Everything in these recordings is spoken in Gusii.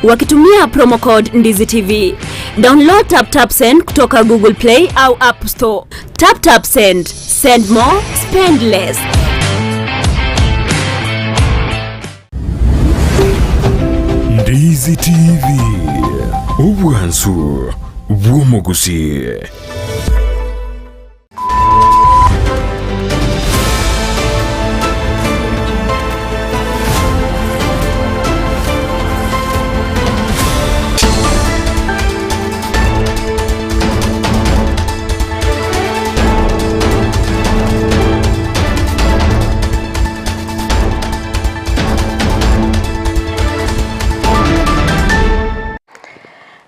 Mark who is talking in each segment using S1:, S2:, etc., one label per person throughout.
S1: wakitumia promo code Ndizi TV. Download TapTap Send kutoka Google Play au App Store. TapTap Send, send more, spend less.
S2: Ndizi TV, obwansu bw'omogusii.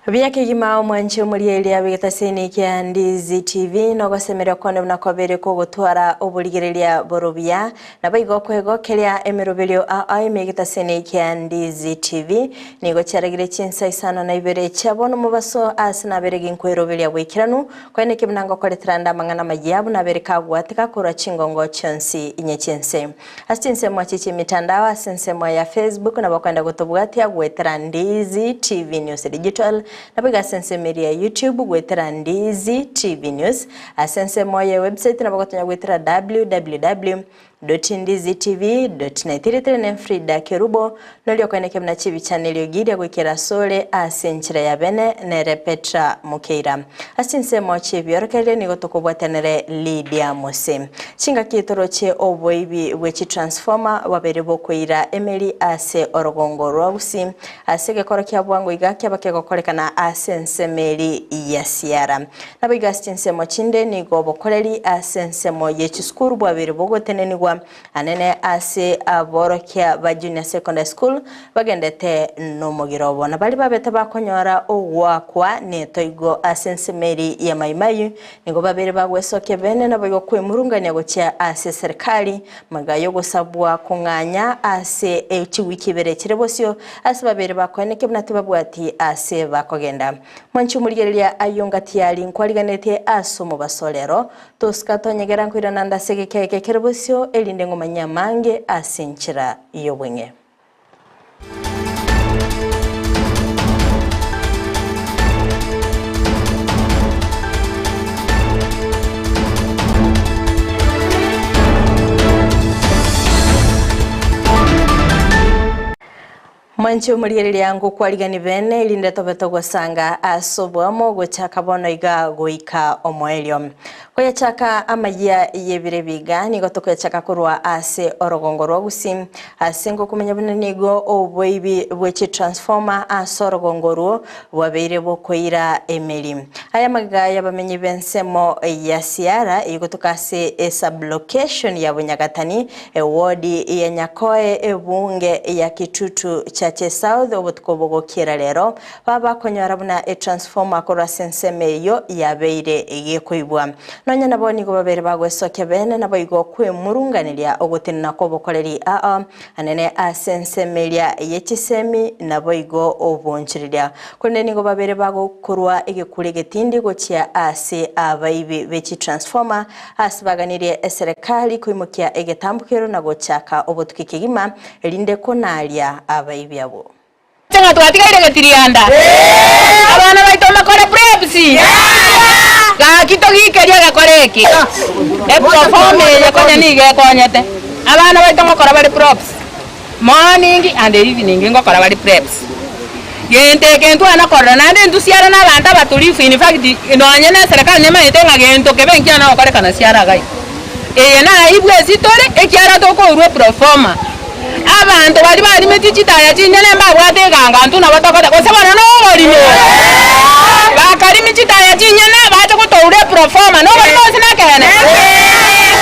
S3: Buya kegima omwanche omorieria bw'egetasini kia Ndizi TV nogosemeria kwane buna kwabeire kogotwara oborigereria bore obuya Naboigo kwegokeria emeroberio ao ime egetaseni kia Ndizi TV nigo chiaragire chinsa isano na ibere chia bono mobaso ase nabere ginkweroberia boikeranu koeneki buna ngokoretera ande amang'ana amayia buna abere kagwateka korwa chingongo chionsi inye chi'ense. Ase chinsemo echi chi'emitandao ase ensemo ya Facebook nabo okoenda gotobwatia goetera Ndizi TV News Digital naboigo ase ensemo eria ya YouTube goetera Ndizi TV News Ase ensemo ye website nabo gotonya goetera www.ndizitv.net. Ritere ne Frida Kerubo noria okoeneke buna chibicha neriogi ria goikera asore ase enchera ya bene nere Petra Mokeira. Ase chinsemo chi'ebiorokererio nigo tokobwatanere Lydia Mose. Chingaki toroche oboibi bwe chitransformer bwabeire bokoira emeri ase orogongo rwa Gusii ase egekoro kia bwango iga kiaba kegokorekana ase ensemo eri ya Siara. Naboigo ase chinsemo chinde nigo obokoreri ase ensemo ye chisukuru bwabeire bogotenenigwa anene ase aborokia ba Junior Secondary School bagendete nomogiro obo. Na baria babete bakonyora ogoakwa netoigo ase ensemo eri ya Mai Mahiu nigo babeire bagwesokia bene naboigo kwemurungania gochia ase eserikali magega yogosabwa kong'anya ase chiwiki ibere chire bosio ase babeire bakoenekia buna tibabwati ase bakogenda. Mwanche omorigereria ayio ngatiari nkwariganetie ase omobaso rero, tosika tonyegera nkoirana nde ase egeka eke kere bosio, erinde ng'omanye amange ase enchera y'obweng'e. Mwanche omorigereria ngokwarigani bene, erinde tobe togosanga ase oboamo gochaka bono iga goika omoerio. Koyachaka amayia y'ebiro ebi iga, nigo tokoyachaka korwa ase orogongo rwa Gusii, ase ngokomanya buna nigo oboibi bwe chitransformer ase orogongo orwo bwabeire bokoira emeri. Aya amagega y'abamenyi b'ensemo ya Siara eyio gotoka ase esublocation ya Bunyagatani Ewodi ya Nyakoe, ebunge ya Kitutu Chache South obotuko bogokiera rero, babakonyora buna etransformer korwa ase ensemo eyio yabeire gekoibwa. Nonya nabo nigo babeire bagwesokia bene naboigo kwemurunganeria ogotenena kw'obokoreri aa anene ase ensemo eria ye chisemi naboigo obonchoreria. Korende nigo babeire bagokorwa egekuri egetindi gochia ase abaibi be chitransformer Ase baganirie eserekari koimokia egetambokero na gochaka obotuki kegima, erinde konaria abaibi abwo.
S4: Inche ng'a twatigaire getirianda, abana baito mbakore preps, gaki togikerie egekora eke, eproforma eye konya nigo ekonyete, abana baito ngokora bare props. Morning and evening ngokora bare preps. Gento eke ntwana korora naende intwe siara na abanto abatulifu in fact nonye na eserekari nemanyete ng'a gento kebe nkiana gokorekana siara iga iga. Eye naye bwesi tore ekiara tokourwa eproforma. Abanto baria barimetie chitaya chinyene mbabwate eganga intwe nabo tokoteba gose bono na oborimo. Bakarimi chitaya chinyene bache gotoura eproforma na oborimo gose nekeene?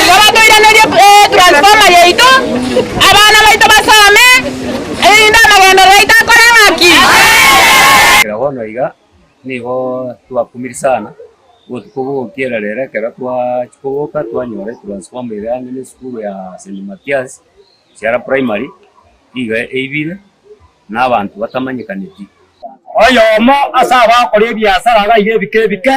S4: Igo batoiranerie etransformer yaito. Abana baito basome, erinde amagenderero aito akore ng'aki?
S5: Ekero bono iga nigo twakumiri sana, obotuko bogokiera rero ekero twachia koboka twanyora etransformer ere ang'e na esukuru ya St. Mathias, Siara Primary, nigo eibire na abanto batamanyekaneti.
S6: Oyomo ase abakora ebiasara iga iga ebike ebike,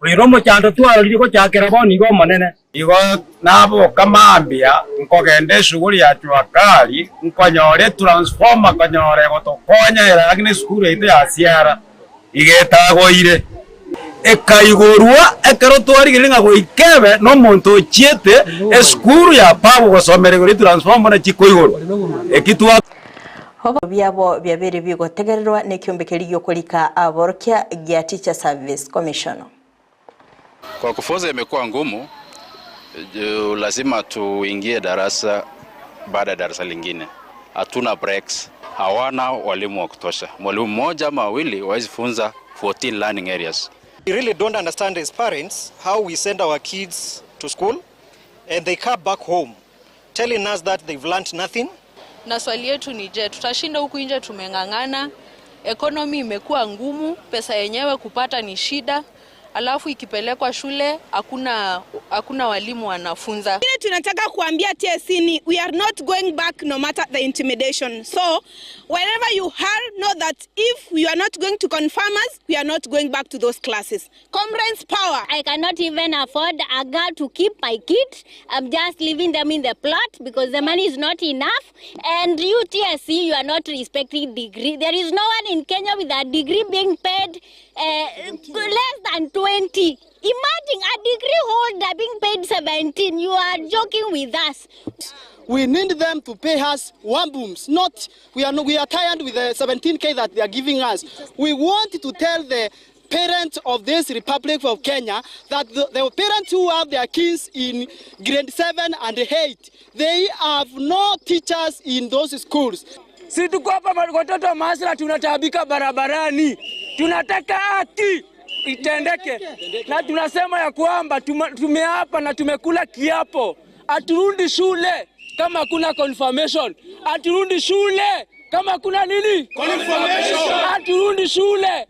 S6: oyo nomochando twarorire gochakera bono iga Omonene. Igo naboka mambia nkogenda esuguri ya jua kali, nkonyora etransformer konyora egotokonya ere lakini esukuru yaito ya Siara iga etagoire. Ekaigorwa ekero twarigereria ng'a goika ebe nomonto ochiete esukuru ya Pabu gosomera igoro etransformer buna chikoigorwa. Eki twa.
S3: Biabo biabeire bigotegererwa nekiombe keria giokorika aborokia gia Teacher Service Commission.
S7: Kwa kufunza imekuwa ngumu juu lazima tuingie darasa baada ya darasa lingine. Hatuna breaks, hawana walimu wa kutosha. Mwalimu mmoja ama wawili hawawezi funza 14 learning areas.
S8: We really don't understand as parents how we send our kids to school and they come back home telling us that they've learnt nothing.
S9: Na swali yetu ni je, tutashinda huku nje tumeng'ang'ana, economy imekuwa ngumu, pesa yenyewe kupata ni shida, alafu ikipelekwa shule hakuna hakuna walimu wanafunza.
S10: Kile tunataka kuambia TSC ni we are not going back no matter the intimidation. So wherever you are, know that if you are not going to confirm us, we are not going back to those classes. Comrades power.
S11: I cannot even afford a girl to keep my kids. I'm just leaving them in the plot because the money is not enough. And you TSC, you are not respecting degree. There is no one in Kenya with a degree being paid less than 20. Imagine a degree holder being paid 17. You are joking with us.
S12: We need them to pay us one booms. Not we are no, we are tired with the 17k that they are giving us. We want to tell the parents of this Republic of Kenya that the parents who have their kids in grade 7 and 8, they have no teachers in those schools.
S13: Si tuko hapa watoto wa mahasla tunataabika barabarani, tunataka haki itendeke, na tunasema ya kwamba tumeapa na tumekula kiapo, haturundi shule kama hakuna confirmation, haturundi shule kama hakuna nini, haturundi shule.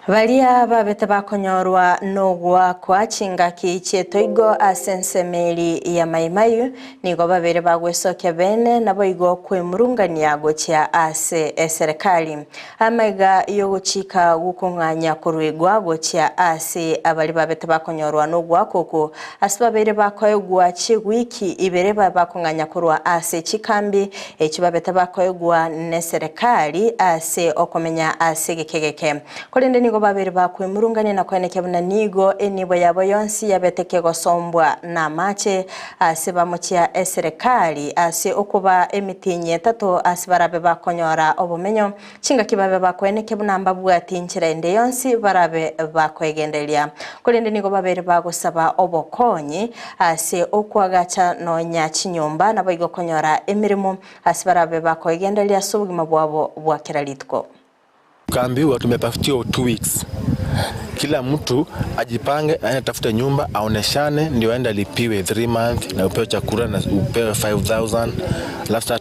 S3: Baria babete bakonyorwa nogwakwa chingaki chietoigo ase ensemeri ya Maimayu nigo babere bagwesokia bene nabo igo kwemurungania gochia ase eserikali amaiga yogochika gukong'anya korwegwa gochia ase abari babete bakonyorwa nogwakwa oko ase babere bakoegwa chiwiki ibere bakong'anya korwa ase chikambi echi babete bakoegwa neserikali ase okomenya ase gekegeke korende nigo babere bakwemurungania na kwenekea buna nigo enibo yabo yonsi yabeteke gosombwa na amache ase bamochia eserikali ase okuba emitinyi etato ase barabe bakonyora obomenyo chingaki babe bakwenekea buna mbabwati nchera ende yonsi barabe bakwegenderia korende nigo babere bagosaba obokonyi ase okwagacha nonya chinyomba nabo igo konyora emirimo ase barabe bakwegenderia ase obogima bwabo bwa kera rituko.
S14: Tukaambiwa tumepatiwa 2 weeks, kila mtu ajipange aende tafute nyumba aoneshane, ndio aende alipiwe 3 month na upewe chakula na upewe 5000 alafu sasa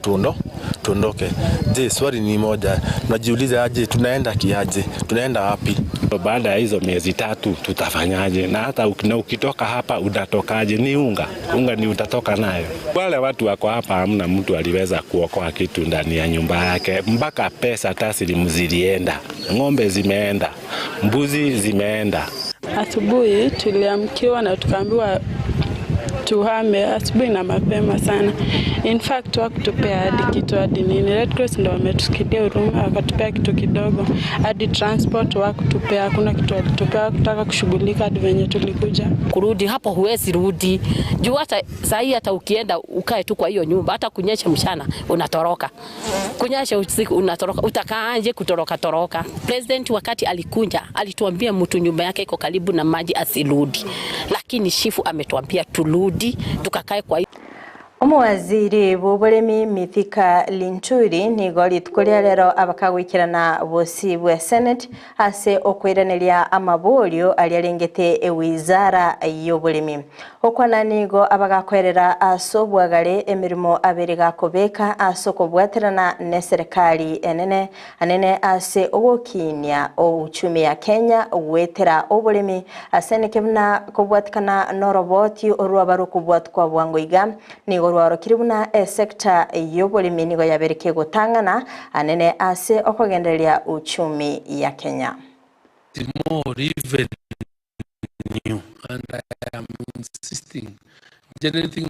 S14: tuondoke. Je, swali ni moja, tunajiuliza aje, tunaenda kiaje, tunaenda wapi?
S15: Baada ya hizo miezi tatu tutafanyaje? Na hata ukitoka hapa utatokaje? Ni unga, unga ni utatoka nayo. Wale watu wako hapa, hamna mtu aliweza kuokoa kitu ndani ya nyumba yake, mpaka pesa taslimu zilienda, ng'ombe zimeenda, mbuzi zimeenda.
S16: Asubuhi tuliamkiwa na tukaambiwa tuhame asubuhi na mapema sana. In fact wakutupea hadi kitu hadi nini. Red Cross ndo wametusikilia huruma wakatupea kitu kidogo, hadi transport wakutupea, hakuna kitu walitupea, kutaka kushughulika hadi venye tulikuja.
S4: Kurudi hapo huwezi rudi juu hata saa hii hata ukienda ukae tu kwa hiyo nyumba, hata kunyesha mchana unatoroka, kunyesha usiku unatoroka, utakaanje kutoroka toroka. President wakati alikunja alituambia mtu nyumba yake iko karibu na maji asirudi, lakini shifu ametuambia turudi tukakae kwa hiyo.
S3: Omuwaziri bw'obulemi Mithika Linturi nigo rituko ria rero abakagwikirana bosi bwa Senate ase okwiraneria amaborio aria arengete ewizara y'obulemi okwana nigo abagakwerera ase obwagare emirimo abere gakobeka ase okobwaterana ne serikali enene anene ase ogokinia ouchumi ya Kenya gwetera obulemi ase neke buna kobwatikana noroboti orwaba rokobwatikwa bwango iga nigo rwarokire buna esector y'obulemi nigo yabereke gotang'ana anene ase okogendereria uchumi ya Kenya.
S17: More revenue, and I am insisting generating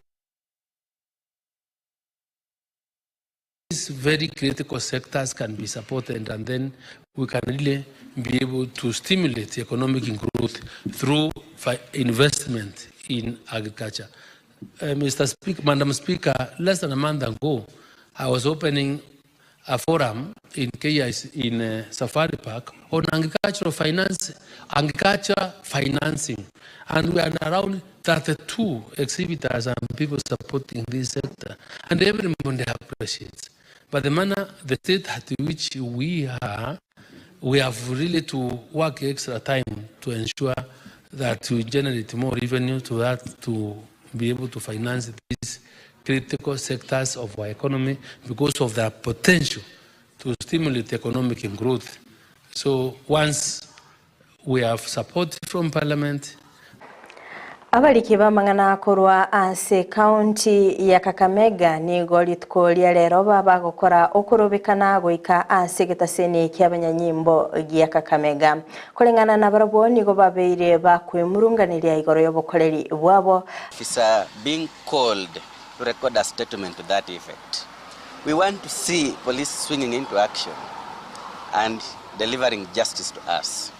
S17: these very critical sectors can be supported and then we can really be able to stimulate economic growth through investment in agriculture. Mr. Speaker, Madam Speaker, less than a month ago, I was opening a forum in KIC in Safari Park on agricultural finance, agriculture financing, and we had around 32 exhibitors and people supporting this sector, and everybody appreciates. But the manner, the state at which we are, we have really to work extra time to ensure that we generate more revenue to that to be able to finance these critical sectors of our economy because of their potential to stimulate economic growth. So once we have support from Parliament,
S3: Abariki b'amang'ana korwa ase county ya Kakamega nigo rituko ria rero bagokora okorobekana goika ase getaseni kia abanyanyimbo gia Kakamega. Koreng'ana na barabwo nigo babeire bakwemurunganiria igoro y'obokoreri bwabo.
S18: Officer being called to record a statement to that effect. We want to see police swinging into action and delivering justice to us.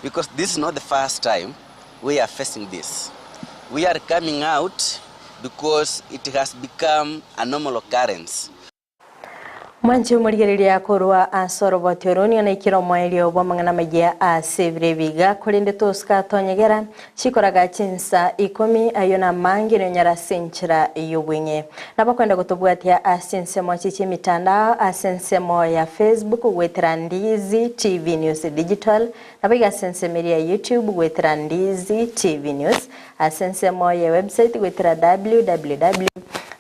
S18: Because this is not the first time we are facing this. We are coming out because it has become a normal occurrence.
S3: Mwanche omorigereria korwa ase oroboti oro nigo naikire omoerio bw'amang'ana maiga ase ebiro ebiga korende tosika tonyegera chikoraga chinsa ikomi ayo namange nionyara ase enchera y'obweng'e. Nabakwenda gotobwatia ase ensemo chichi emitandao ase ensemo ya Facebook gwetera Ndizi TV News Digital nabo iga ase ensemo eria ya YouTube gwetera Ndizi TV News ase ensemo ya website gwetera www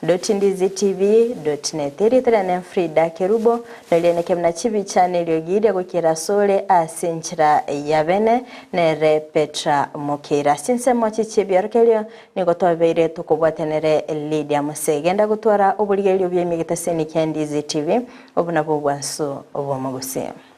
S3: ndizitv.net erietera Frida Kerubo norieneke muna chibicha neriogi gokera sore ase enchera ya bene nere Petra Mukira chinsemo chichi ebiorokerio nigo twabeire tokobwatanere Lydia Muse genda gotwara oborigerio bia emigetaseni kia Ndizi TV obu nabwo obwanso obwomogusi.